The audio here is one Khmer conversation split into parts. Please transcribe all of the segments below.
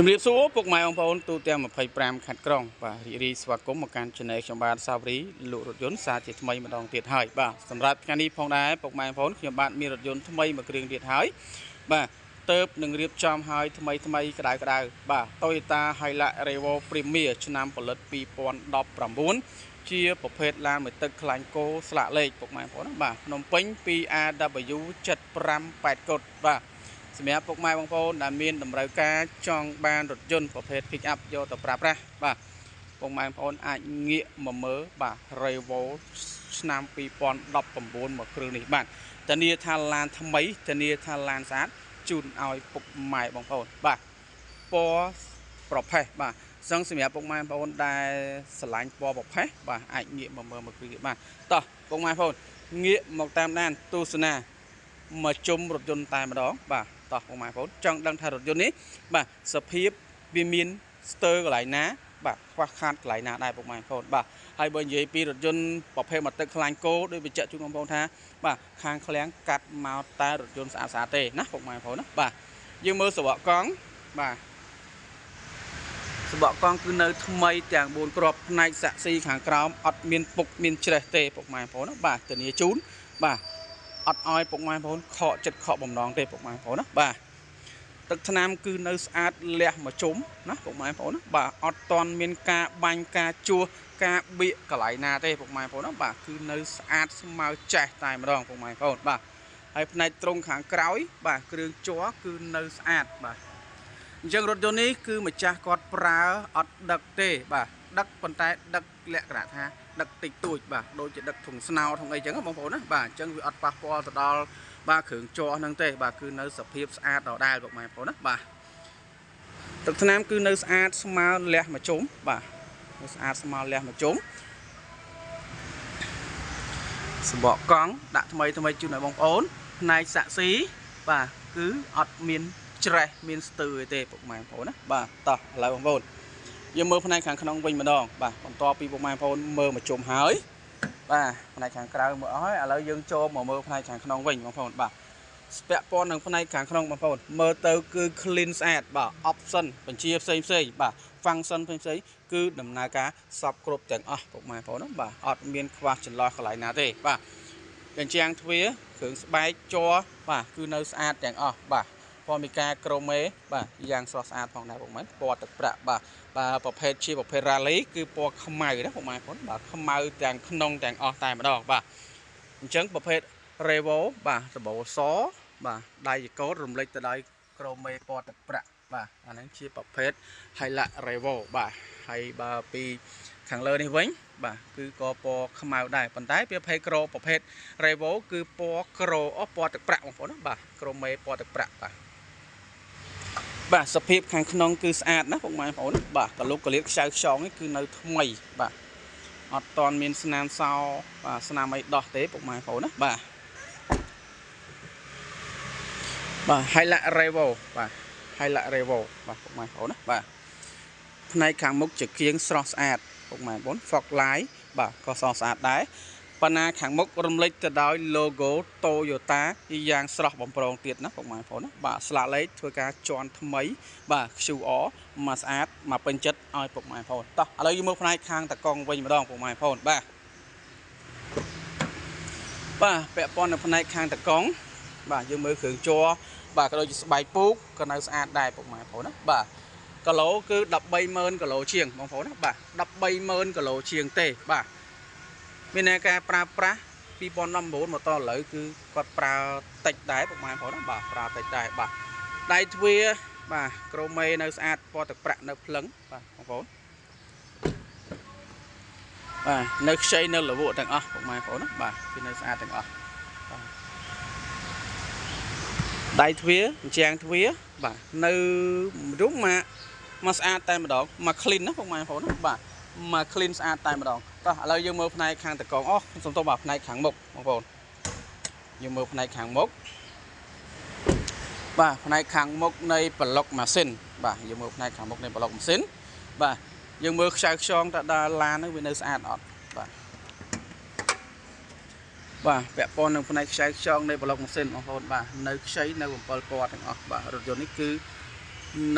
ជំរាបសួរពុកម៉ែបងប្អូនទូទាំង25ខេត្តក្រុងបាទរីករាយស្វាគមន៍មកកាន់ Channel ខ្ញុំបាទសាវរីលក់រថយន្តសារជាថ្មីម្ដងទៀតហើយបាទសម្រាប់ថ្ងៃនេះផងដែរពុកម៉ែបងប្អូនខ្ញុំបាទមានរថយន្តថ្មីមួយគ្រឿងទៀតហើយបាទទៅនឹងរៀបចំហើយថ្មីថ្មីក្តៅក្តៅបាទ Toyota Hilux Revo Premier ឆ្នាំផលិត2019ជាប្រភេទឡានមួយទឹកខ្លាញ់គោស្លាកលេខពុកម៉ែបងប្អូនបាទភ្នំពេញ 2AW 758កុដបាទសម្រាប់ពុកម៉ែបងប្អូនដែលមានតម្រូវការចង់បានរថយន្តប្រភេទ pick up យកទៅប្រើប្រាស់បាទពុកម៉ែបងប្អូនអាចងាកមកមើលបាទ Revo ឆ្នាំ2019មកគ្រឿងនេះបាទធានាថាឡានថ្មីធានាថាឡានស្អាតជូនឲ្យពុកម៉ែបងប្អូនបាទពណ៌ប្រផេះបាទសឹងសម្រាប់ពុកម៉ែបងប្អូនដែលស្រឡាញ់ពណ៌ប្រផេះបាទអាចងាកមកមើលមកគ្រឿងនេះបាទតោះពុកម៉ែបងប្អូនងាកមកតាមដានទស្សនាមកជុំរថយន្តតែម្ដងបាទតោះពុកម៉ែបងប្អូនចង់ដឹងថារថយន្តនេះបាទសភាពវាមានស្ទើរកន្លែងណាបាទខ្វះខាតកន្លែងណាដែរពុកម៉ែបងប្អូនបាទហើយបើនិយាយពីរថយន្តប្រភេទមកទឹកខ្លាញ់គោដោយបញ្ជាក់ជូនបងប្អូនថាបាទខាងឃ្លាំងកាត់មកតែរថយន្តស្អាតស្អាតទេណាពុកម៉ែបងប្អូនណាបាទយើងមើលសបកកង់បាទសបកកង់គឺនៅថ្មីទាំង4គ្រាប់ផ្នែកសាក់ស៊ីខាងក្រោមអត់មានពុកមានច្រេះទេពុកម៉ែបងប្អូនណាបាទធានាជូនបាទអត់ឲ្យពុកម៉ែបងប្អូនខកចិត្តខកបំណងទេពុកម៉ែបងប្អូនណាបាទទឹកថ្នាំគឺនៅស្អាតលះមកជុំណាពុកម៉ែបងប្អូនណាបាទអត់តន់មានការបាញ់ការជួសការបៀកកន្លែងណាទេពុកម៉ែបងប្អូនណាបាទគឺនៅស្អាតស្មើចេះតែម្ដងពុកម៉ែបងប្អូនបាទហើយផ្នែកត្រង់ខាងក្រោយបាទគ្រឿងជ័រគឺនៅស្អាតបាទអញ្ចឹងរថយន្តនេះគឺម្ចាស់គាត់ប្រើអត់ដឹកទេបាទដឹកប៉ុន្តែដឹកលក្ខណៈថាដឹកតិចតួចបាទដូចជាដឹកធុងស្នោធុងអីចឹងបងប្អូនណាបាទអញ្ចឹងវាអត់ប៉ះពាល់ទៅដល់បាទគ្រឿងជ័រហ្នឹងទេបាទគឺនៅសភាពស្អាតដដែលពុកម៉ែបងប្អូនណាបាទទឹកថ្នាំគឺនៅស្អាតស្មើលះមួយជុំបាទនៅស្អាតស្មើលះមួយជុំសបកកង់ដាក់ថ្មីថ្មីជូនឲ្យបងប្អូនផ្នែកសាក់ស៊ីបាទគឺអត់មានច្រេះមានស្ទើរទេពុកម៉ែបងប្អូនណាបាទតោះឥឡូវបងប្អូនយើងមើលផ្នែកខាងក្នុងវិញម្ដងបាទបន្ទាប់ពីពុកម៉ែបងប្អូនមើលមកជុំហើយបាទផ្នែកខាងក្រៅមើលអស់ហើយឥឡូវយើងចូលមកមើលផ្នែកខាងក្នុងវិញបងប្អូនបាទស្ពាក់ព័ន្ធនឹងផ្នែកខាងក្នុងបងប្អូនមើលទៅគឺ clean ស្អាតបាទ option បញ្ជាផ្សេងផ្សេងបាទ function ផ្សេងផ្សេងគឺដំណើរការសពគ្រប់ទាំងអស់ពុកម៉ែបងប្អូនបាទអត់មានខ្វះចន្លោះកន្លែងណាទេបាទកញ្ចាំងទ្វារគ្រឿងស្បែកជ័របាទគឺនៅស្អាតទាំងអស់បាទពណ៌មីកាក្រូមេបាទយ៉ាងស្រស់ស្អាតផងដែរពុកម៉ែពណ៌ទឹកប្រាក់បាទបាទប្រភេទជាប្រភេទរ៉ាលីគឺពណ៌ខ្មៅណាពុកម៉ែបងបាទខ្មៅទាំងក្នុងទាំងអស់តែម្ដងបាទអញ្ចឹងប្រភេទ Revo បាទសបោសបាទដៃកោតរំលេចទៅដោយក្រូមេពណ៌ទឹកប្រាក់បាទអាហ្នឹងជាប្រភេទ Hilux Revo បាទហើយបើពីខាងលើនេះវិញបាទគឺក៏ពណ៌ខ្មៅដែរប៉ុន្តែប្រភេទក្រូប្រភេទ Revo គឺពណ៌ក្រូអស់ពណ៌ទឹកប្រាក់បងប្អូនណាបាទក្រូមេពណ៌ទឹកប្រាក់បាទបាទសភាពខាងក្នុងគឺស្អាតណាស់ពុកម៉ែបងប្អូនបាទកលុកកលៀតខ្ចៅខ្យងនេះគឺនៅថ្មីបាទអត់តន់មានស្នាមសោបាទស្នាមអីដោះទេពុកម៉ែបងប្អូនណាបាទបាទ Hilux Revo បាទ Hilux Revo បាទពុកម៉ែបងប្អូនណាបាទផ្នែកខាងមុខជាគៀងស្រស់ស្អាតពុកម៉ែបងប្អូន Fog Light បាទក៏ស្រស់ស្អាតដែរប៉ុន្តែខាងមុខរំលេចទៅដោយ logo Toyota យ៉ាងស្រស់បំប្រងទៀតណាពុកម៉ែបងប្អូនណាបាទស្លាកលេខធ្វើការជន់ថ្មីបាទ QR មកស្អាតមកពេញចិត្តឲ្យពុកម៉ែបងប្អូនតោះឥឡូវយើងមើលផ្នែកខាងតកង់វិញម្ដងពុកម៉ែបងប្អូនបាទបាទពាក់ព័ន្ធនៅផ្នែកខាងតកង់បាទយើងមើលគ្រឿងជ័របាទក៏ដូចជាស្បែកពូកក៏នៅស្អាតដែរពុកម៉ែបងប្អូនណាបាទគីឡូគឺ130,000គីឡូជាងបងប្អូនណាបាទ130,000គីឡូជាងទេបាទមានន័យការប្រើប្រាស់2019មកតឥឡូវគឺគាត់ប្រើតិចដែរពុកម៉ែបងប្អូនណាបាទប្រើតិចដែរបាទដៃទ្វារបាទក្រូមេនៅស្អាតពណ៌ទឹកប្រាក់នៅភ្លឹងបាទបងប្អូនបាទនៅខ្ចីនៅលវក់ទាំងអស់ពុកម៉ែបងប្អូនណាបាទគឺនៅស្អាតទាំងអស់បាទដៃទ្វារអញ្ចាំងទ្វារបាទនៅរុំមកស្អាតតែម្ដងមក clean ណាពុកម៉ែបងប្អូនណាបាទមក clean ស្អាតតែម្ដងតោះឥឡូវយើងមើលផ្នែកខាងតកងអូសំទោសបាទផ្នែកខាងមុខបងប្អូនយើងមើលផ្នែកខាងមុខបាទផ្នែកខាងមុខនៃប្លុកម៉ាស៊ីនបាទយើងមើលផ្នែកខាងមុខនៃប្លុកម៉ាស៊ីនបាទយើងមើលខ្ចៅខ្យងតើដល់ឡានហ្នឹងវានៅស្អាតអត់បាទ បាទពាក់ព័ន្ធនឹងផ្នែកខ្ចៅខ្យងនៃប្លុកម៉ាស៊ីនបងប្អូនបាទនៅខ្ចីនៅ7ពណ៌ទាំងអស់បាទរថយន្តនេះគឺ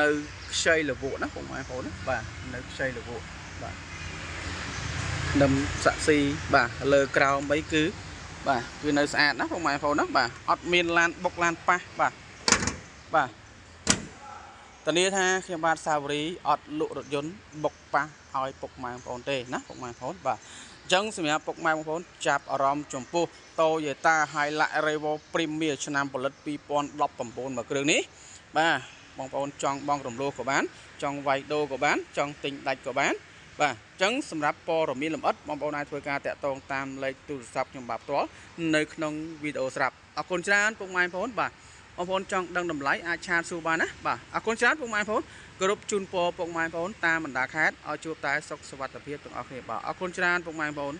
នៅខ្ចីលវក់ណាពុកម៉ែបងប្អូនណា បាទ នៅខ្ចីលវក់ បាទ នឹមសាក់ស៊ី បាទ លើក្រោមអីគឺ បាទ គឺនៅស្អាតណាពុកម៉ែបងប្អូនណា បាទ អត់មានឡានបុកឡានប៉ះ បាទ បាទ ធានាថាខ្ញុំបាទសាវរីអត់លក់រថយន្តបុកប៉ះឲ្យពុកម៉ែបងប្អូនទេណាពុកម៉ែបងប្អូន បាទ។ អញ្ចឹងសម្រាប់ពុកម៉ែបងប្អូនចាប់អារម្មណ៍ចំពោះ Toyota Hilux Revo Premier ឆ្នាំផលិត2019មួយគ្រឿងនេះ បាទ បងប្អូនចង់បងរំលោះក៏បាន ចង់វាយដូរក៏បាន ចង់ទិញដាច់ក៏បាន បាទ។ អញ្ចឹងសម្រាប់ព័ត៌មានលម្អិត បងប្អូនអាចធ្វើការតាក់ទងតាមលេខទូរស័ព្ទខ្ញុំបាទផ្ទាល់នៅក្នុងវីដេអូស្រាប់។ អរគុណច្រើនពុកម៉ែបងប្អូន បាទ បងប្អូនចង់ដឹងតម្លៃអាចឆាតសួរបានណា បាទ។ អរគុណច្រើនពុកម៉ែបងប្អូន គោរពជូនពរពុកម៉ែបងប្អូនតាមបណ្ដាខេត្តឲ្យជួបតែសុខសុវត្ថិភាពទាំងអស់គ្នា បាទ។ អរគុណច្រើនពុកម៉ែបងប្អូន។